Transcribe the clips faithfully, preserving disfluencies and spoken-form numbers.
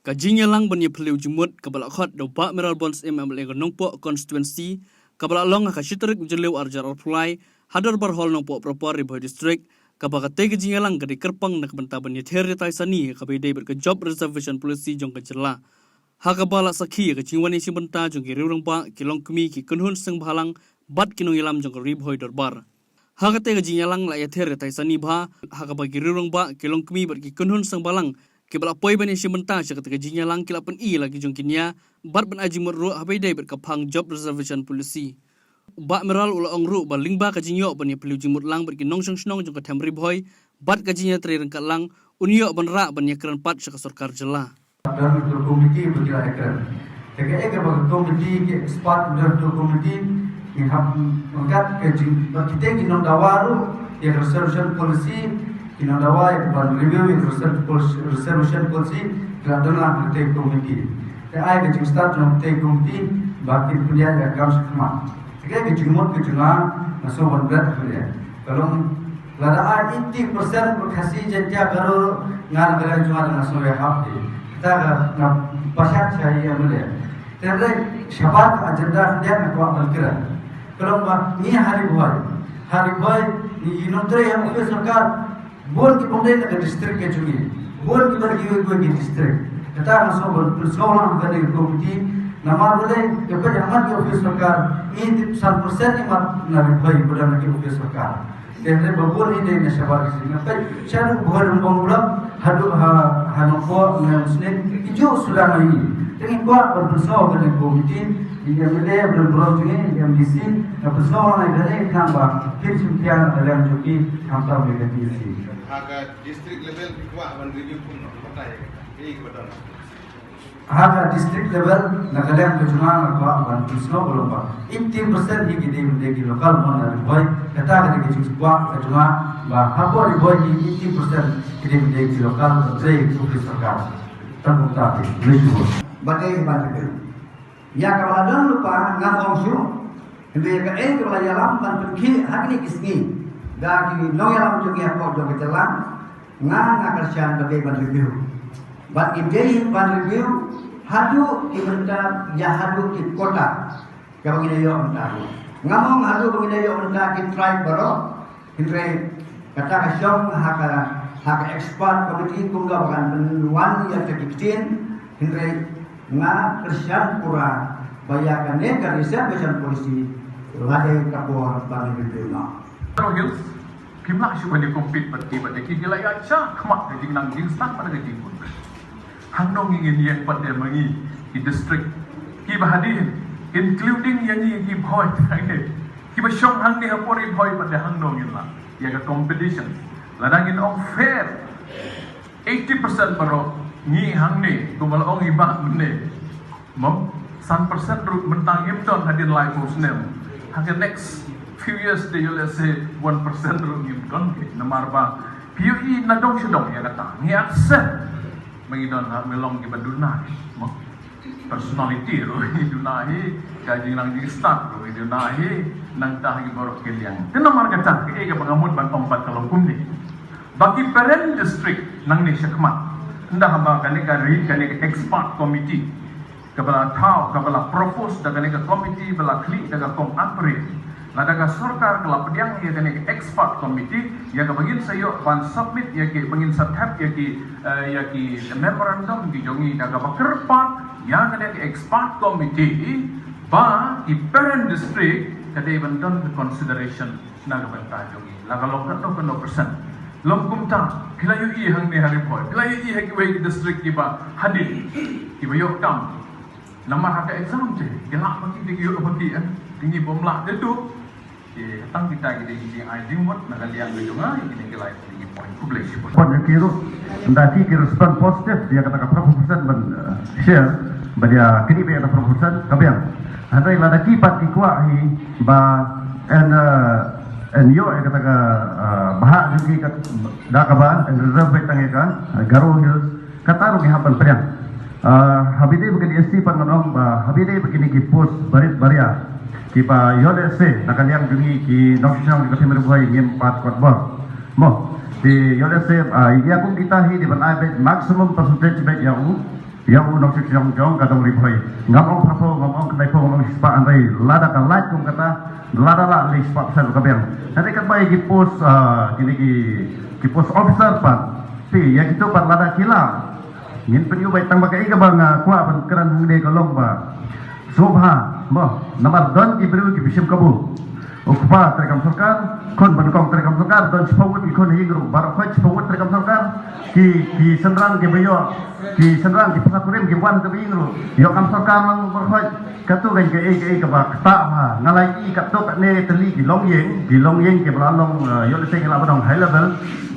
Ka jingïalang ban ïaphylliew jingmut kaba la khot da u Bah Mayralborn Syiem, M L A ka Nongpoh Constituency, kaba la long ha ka shi tarik u Jylliew arhajar arphew lai, ha Dorbar Hall Nongpoh Proper, Ri Bhoi District, kaba katei ka jingïalang ka dei kyrpang na ka bynta ban ïathir ïatai sani ha kaba ïadei bad ka Job Reservation Policy jong ka jylla. Ha kaba la sakhi ïa ka jingwan ïashim bynta jong ki riew rangbah, ki longkmie, ki kynhun seng bhalang bad ki nongïalam jong ka Ri Bhoi Dorbar. Ha katei ka jingïalang la ïathir ïatai sani bha ha kaba ki riew rangbah, ki longkmie bad ki kynhun seng bhalang kiba la poi ban ïashim bynta sha katei ka jingïalang ki la pyni ïa la ki jong ki nia bad ban ai jingmut ruh ha kaba ïadei bad ka phang Job Reservation Policy. U Bah Mayral u la ong ruh ba lyngba ka jingïoh ban ïaphylliew jingmut lang bad ki nongshong shnong jong ka them Ri Bhoi bad ka jingïatrei ryngkat lang un ïoh ban rah ban ïakren pat sha ka sorkar jylla. Don ka komiti ba ki la ïakren. Te kaei kaba ka komiti, ki expert, don ka komiti, ki hap ryngkat ka jing, ba kita ki nongdawa ruh ïa ka reservation policy, ki nongdawa ïa ka ban review ïa ka reservation policy, reservation policy, ki la don lang ha katei ka komiti. Te ai ka jingstad jong katei ka komiti ba kin pynïaid ïa ka kam shakhmat. Te kaei ka jingmut ka jong nga, nga sngew ban bret ha kane. Ka long lada ai eighty percent ba Khasi, Jaiñtia, Garo, nga na ka liang jong nga nga sngew ïahap hi. Kata ka nga pynshai sha i M L A. Te hynrei shabar ka agenda khyndiat nga kwah ban kren. Ka long ba ngi ha Ri Bhoi, ha Ri Bhoi ngi nongtrei ha office sorkar bun kiba ym dei na ka district ka jong ngi, bun kiba na kiwei kiwei ki district. Kata nga sngew ban pynsngew lang ha kane ka komiti. Namar balei? Ka peit ha man ki office sorkar, ngi tip san percent i mat na Ri Bhoi ba don ha ki office sorkar. Te hynrei ba bun hi dei na shabar Khasi. Nga peit shaduh Bhoirymbong Block haduh ha, ha Nongpoh, Nongpoh Snem, ki juh suda ngi. Te ngi kwah ban pynsngew ha kane ka komiti, i M L A ba don burom jong ngi, i M D C, nga pynsngew lang ïa kane khnang ba kin shim khia na ka liang jong ki, khamtam ïa ka D C. Ha ka district level ki kwah ban review kumno, batai ïa kata, ïa kaba don. Ha ka district level, na ka liang ka jong nga nga kwah ban pynsngew ba long ba eighty percent hi ki dei ban dei ki local mon na Ri Bhoi. Kata ka dei ka jingkwah ka jong nga ba hapoh Ri Bhoi hi eighty percent ki dei ban dei ki local, ban trei ki office sorkar. Tang kumta hi, khublei shibun. Ba dei ban review. Ïa kaba la don lypa ngam ong shuh. Hynrei ïa kaei kaba la ïalam ban pynkhih ha kine ki sngi da ki nongïalam jong ngi hapoh jong ka jylla, nga nga kyrshan ba dei ban review. Bad ngi dei ban review haduh ki mynta, ïa haduh ki quota kaba ngi la ïoh mynta. Ngam ong haduh ba ngi la ïoh mynta ki tribe baroh. Hynrei kata ka shong ha ka, ha ka expert committee kumno ba kan pynwan ïa ka ki ktien. Hynrei nga kyrshan pura ba ïa kane ka reservation policy la dei ka por ba ngi review noh. Garo Hills kim lah shuh ban ïa compete bad ki, bad ki, ki la ïa shah khmat ka jingnang jingstad bad ka jingmut. Hangno ngin ïeng pat de ma ngi ki district kiba hadien, including ïa ngi ki Bhoi hangne, kiba shong hangne hapoh Ri Bhoi pat de, hangno ngin lah ïa ka competition? Lada ngin ong fair, eighty percent baroh ngi hangne, kumba la ong i bah mynne, mo, san percent ruh mynta ngim don hadien laiphew snem. Ha ka next few years te ïoh lehse one percent ruh ngim don, namar ba phi ïohi na dong sha dong ïa kata ngi accept. Ma ngi don ha, ngi long kiba duna hi, mo, personality ruh ngi duna hi, ka jingnang jingstad ruh ngi duna hi. Nangta ha ki baroh ki liang. Te namar kata kaei kaba nga mut ban ong pat ka long kumne, ba ki parent district nangne shakhmat, ynda haba kane ka ri, kane ka expert committee kaba la thaw, kaba la propose da kane ka committee ba la khlieh da ka Kong Ampareen, lada ka sorkar ka la pdiang ïa kane ka expert committee, ïa kaba ngin sa ïoh ban submit ïa ki, ba ngin sa thep ïa ki, eh, ïa ki memorandum ki jong ngi da kaba kyrpad ïa kane ka expert committee, ba ki parent district ka dei ban don ka consideration na ka bynta jong ngi, la ka long katno katno percent. Long kumta, phi la ïohi hangne ha Ri Bhoi, phi la ïohi ha kiwei ki district kiba hadien, kiba ïoh kam. Namar ha ka exam te ki lah ba ki, te ki ïoh ba ki, eh, te ngi bym lah te tu. Te tang kita ki dei ki jingai jingmut na ka liang ka jong nga, kine ki lai ki point. Khublei shibun. Point ïa ki ruh, ynda ki, ki respond positive ïa kata ka phra phew percent ban, eh, share, ban ïa kine ba ïa kata phra phew percent ka biang. Hynrei lada ki pat ki kwah hi ba yn, eh, yn ïoh ïa kata ka, eh, bhah jong ki kat, da kaba yn reserve beit tang ïa ka, eh, Garo Hills, kata ruh ngi hap ban pdiang. Ah, haba ïadei bad ka D S C pat ngan ong ba haba ïadei bad kine ki post barit baria kiba ïoh lehse na ka liang jong ngi ki nongshong shnong jong ka Them Ri Bhoi ngim pat kot bor, mo. Te ïoh lehse, ah, ïa kum kita hi dei ban ai beit maximum percentage beit ïa u Ïa u nongshong shnong jong ka Dong Ri Bhoi. Ngam ong phraphew, ngam ong khyndai phew, ngam ong shispah, hynrei lada ka lait kum kata, lada la leit shispah pisa ka biang. Hynrei katba ïa ki post, ah, kine ki, ki post officer pat. Te ïa kito pat lada ki lah, ngin pynïoh beit, tang ba kaei kaba nga kwah ban kren hangne ka long ba sngewbha mo, namar don ki briew kiba shim kabu. U kpa treikam sorkar, khun ba nyngkong treikam sorkar, don shiphew ngut ki khun ha ïing ruh, baroh khoit shiphew ngut treikam sorkar. Ki, ki shynrang kiba ïoh, ki shynrang ki pisa kurim kiba wan ha kaba ïing ruh, ïoh kam sorkar lang baroh khoit. Kato kan kaei kaei kaba ktah bha. Nga la ïohi katto katne tylli ki longïing, ki longïing kiba la long, eh, ïoh lehse ngi lah ban ong high level.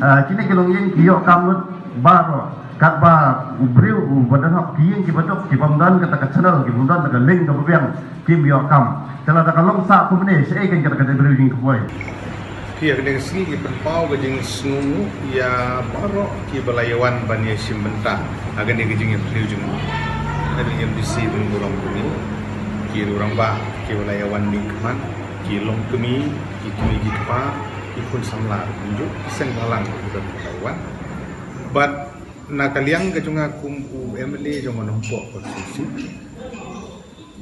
Eh, kine ki longïing ki ïoh kam lut baroh. Katba u briew uba don hok ki ïing kiba duk, kibym don kata ka channel, kibym don kata ka link kaba biang, kim ïoh kam. Te lada ka long sah kumne, shaei kan kata ka dei briew jingkhublei. Phi, ha kane ka sngi ngi pynpaw ka jingsngewnguh ïa baroh kiba la ïawan ban ïashim bynta ha kane ka jingïaphylliew jingmut. Ka dei M D C ban burom kane, ki rangbah kiba la ïawan mihkhmat, ki longkmie, ki kmie ki kpa, ki khun samla, kumjuh ki seng bhalang kiba don kiba la ïawan. Bad na ka liang ka jong nga kum u M L A jong ka Nongpoh constituency,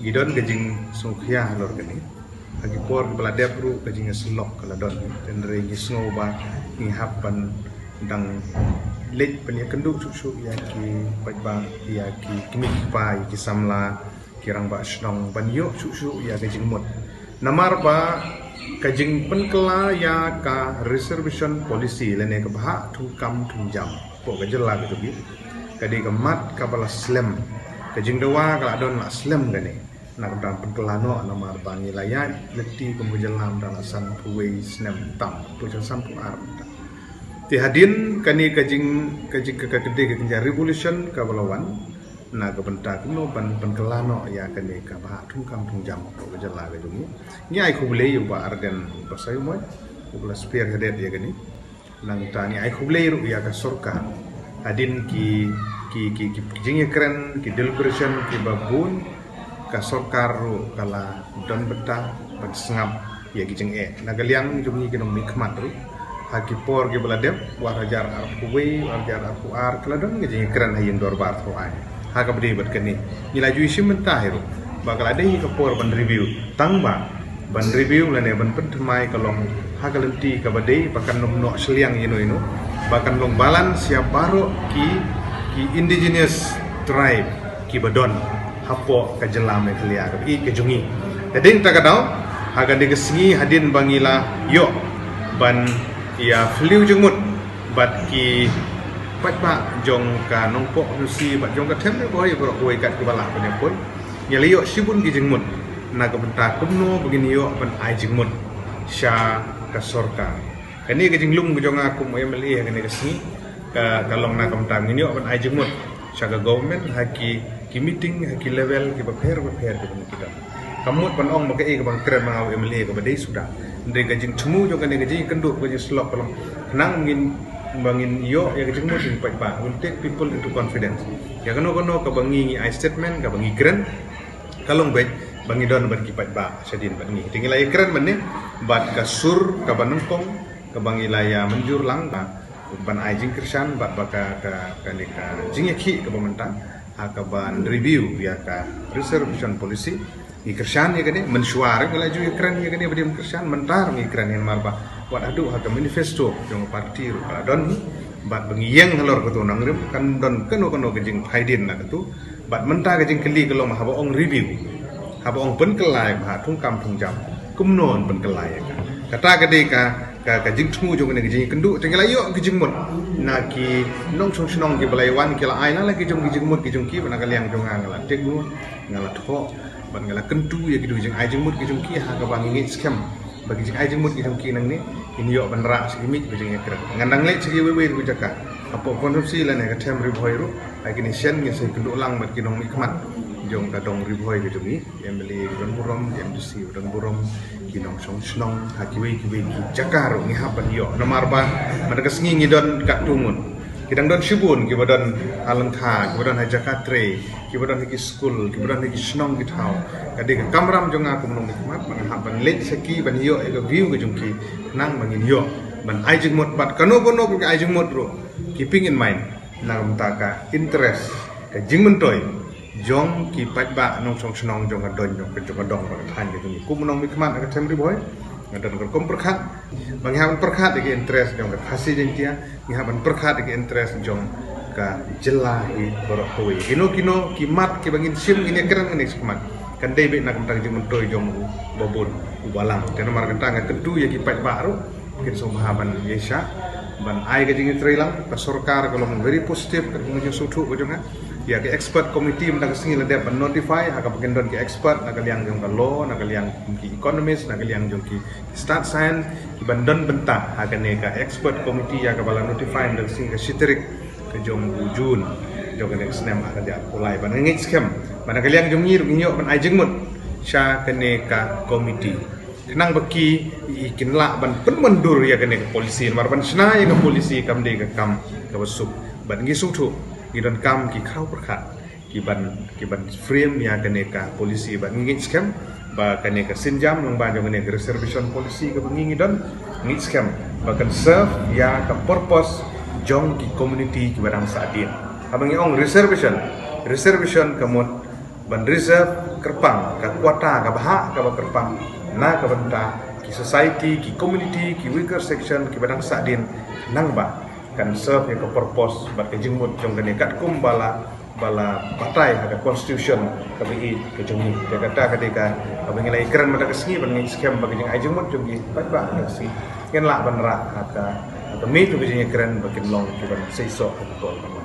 ngi don ka jingsngewkhia halor kane. Ha ki por kiba la dep ruh ka jingïasyllok ka la don, hynrei ngi sngew ba ngi hap ban dang leit ban ïakynduh shuh shuh ïa ki paidbah, ïa ki kmie ki kpa, ïa ki samla, ki rangbah shnong ban ïoh shuh shuh ïa ka jingmut. Namar ba ka jingpynkylla ïa ka reservation policy lane ka bhah thungkam thungjam hapoh ka jylla ka jong ngi, ka dei ka mat kaba la slem. Ka jingdawa ka la don la slem kane. Na ka bynta pynkylla noh, namar ba ngi la ïaid lynti kum ka jylla mynta la sanphew wei snem tam, pynkylla sanphew ar mynta. Te hadien kane ka jing, ka jing, ka, ka, ka dei ka jing revolution kaba la wan. Na ka bynta kumno ban pynkylla noh ïa kane ka bhah thungkam thungjam hapoh ka jylla ka jong ngi. Ngi ai khublei ïa u Bah Ardent Basaiawmoit uba la spearhead ïa kane. Nangta ngi ai khublei ruh ïa ka sorkar. Hadien ki, ki, ki, ki jingïakren, ki deliberation kiba bun, ka sorkar ruh ka la don bynta ban sngap ïa ki jingeh. Na ka liang jong ngi ki nongmihkhmat ruh, ha ki por kiba la dep, ar hajar arphew wei, ar hajar arphew ar, ka la don ka jingïakren ha ïing dorbar thaw aiñ ha kaba dei bad kane. Ngi la ju ïashim bynta hi ruh ba ka la dei ka por ban review. Tang ba ban review lane ban pynthymmai ka long ha ka lynti kaba dei, ba kan ym noh shiliang ïano ïano, ba kan long balance ïa baroh ki, ki indigenous tribe kiba don hapoh ka jylla Meghalaya kaba ïeit ka jong ngi. Te dei na kata ka daw, ha kane ka sngi hadien ba ngi la ïoh ban ïaphylliew jingmut bad ki paidbah jong ka Nongpoh constituency bad jong ka them Ri Bhoi baroh kawei kat kiba lah ban ïapoi, ngi la ïoh shibun ki jingmut na ka bynta kumno ba ngin ïoh ban ai jingmut sha ka sorkar. Kane ka jinglum ka jong nga kum u M L A ha kane ka sngi ka, ka long na ka bynta ngin ïoh ban ai jingmut sha ka government ha ki, ki meeting, ha ki level kiba pher ba pher kiba ngi don. Kam mut ban ong ba kaei kaba nga kren ma nga u M L A kaba dei suda. Hynrei ka jingthmu jong kane ka jingïakynduh, ka jingïasyllok ka long khnang ngin, ba ngin ïoh ïa ka jingmut jong ki paidbah, will take people into confidence. Ïa kano kano kaba ngi, ngi ai statement, kaba ngi kren, ka long beit ba ngi don bad ki paidbah shadien bad ngi. Te ngi la ïakren mynne bad ka sur kaba nyngkong kaba ngi la ïamynjur lang ba ban ai jingkyrshan bad ba ka, ka, kane ka jingïakhih kaba mynta ha kaban review ïa ka reservation policy. Ngi kyrshan ïa kane, mynshuwa ruh ngi la ju ïakren ïa kane, ba dei ban kyrshan, mynta ruh ngi kren ïa namar ba wat haduh ha ka manifesto jong ka party ruh ka la don hi, bad ba ngi ïeng halor katu nongrim, kan don kano kano ka jingphaidien na katu. Bad mynta ka jingkylli ka long haba ong review, haba ong pynkylla ïa ka bhah thungkam thungjam, kumno yn pynkylla ïa ka? Kata ka dei ka, ka, ka jingthmu jong kane ka jingïakynduh. Te ngi la ïoh ka jingmut na ki nongshong shnong kiba la ïawan, ki la ai la la ki jong ki jingmut ki jong ki, bad na ka liang jong nga, nga la take note, nga la thoh bad nga la kyntu ïa kitu ki jingai jingmut ki jong ki ha kaba ngi ngeit skhem ba ki jingai jingmut ki jong ki nangne kin ïoh ban rah sha ki miej ba jingïakren. Ngan dang leit sha kiwei wei ruh ki jaka hapoh constituency lane ka them Ri Bhoi ruh, ha kine ki sien ngin sa ïakynduh lang bad ki nongmihkhmat jong ka dong Ri Bhoi ka jong ngi, ki M L A ba don burom, ki M D C ba don burom, ki nongshong shnong ha kiwei kiwei ki jaka ruh ngi hap ban ïoh. Namar ba mynta ka sngi ngi don katto ngut, ki dang don shibun kiba don ha lyngkha, kiba don ha jaka trei, kiba don ha ki skul, kiba don ha ki shnong ki thaw. Ka dei ka kamram jong nga kum u nongmihkhmat ba nga hap ban leit sha ki ban ïoh ïa ka view ka jong ki, khnang ba ngin ïoh ban ai jingmut. Bad kano kano ka ai jingmut ruh, keeping in mind na ka bynta ka interest Jingmyntoi jong ki paidbah nongshong shnong jong ka dong jong ka jong ka dong bad ka thaiñ ka jong ngi. Kum u nongmihkhmat ha ka them Ri Bhoi, nga don ka rukom pyrkhat ba ngi hap ban pyrkhat ïa ki interest jong ka Khasi Jaiñtia, ngi hap ban pyrkhat ïa ki interest jong ka jylla hi baroh kawei. Kino kino ki mat kiba ngin shim, ngin ïakren, ngin ïa shim mat, kan dei beit na ka bynta ka jingmyntoi jong u babun u balang. Te namar kata nga kyntu ïa ki paidbah ruh kin sngewbha ban ïaishah ban ai ka jingïatreilang. Ka sorkar ka long very positive, ka jingïasngewthuh ka jong nga. Ïa ka expert committee mynta ka sngi la dep ban notify, ha kaba kin don ki expert na ka liang jong ka law, na ka liang ki economist, na ka liang jong ki start science, kiban don bynta ha kane ka expert committee ïa kaba la notify mynta ka sngi, ka shi tarik ka jong u June jong kane ka snem ar hajar arphew lai. Ban ngeit skhem ba na ka liang jong ngi ruh ngin ïoh ban ai jingmut sha kane ka committee. Khnang ba ki, i, kin lah ban pynmyndur ïa kane ka policy, namar ban shna ïa ka policy kam dei ka kam kaba suk. Bad ngi sngewthuh ngi donkam ki khraw pyrkhat kiban, kiban frame ïa kane ka policy. Bad ngi ngeit skhem ba kane ka sienjam lyngba jong kane ka reservation policy kaba ngi ngi don, ngeit skhem ba kan serve ïa ka purpose jong ki community kiba dang sahdien. Haba ngi ong reservation, reservation ka mut ban reserve kyrpang, ka quota kaba hap kaba kyrpang na ka bynta ki society, ki community, ki weaker section kiba dang sahdien, khnang ba kan serve ïa ka purpose bad ka jingmut jong kane, katkum ba la, ba la batai ha ka constitution kaba ïeit ka jong ngi. Te kata ka dei kaba ngi la ïakren mynta ka sngi, ban ngeit skhem ba ka jingai jingmut jong ki paidbah mynta ka sngi kan lah ban rah ha ka, ha ka mih jong ka jingïakren ba kin long kiban seisoh ha ka por ban wan.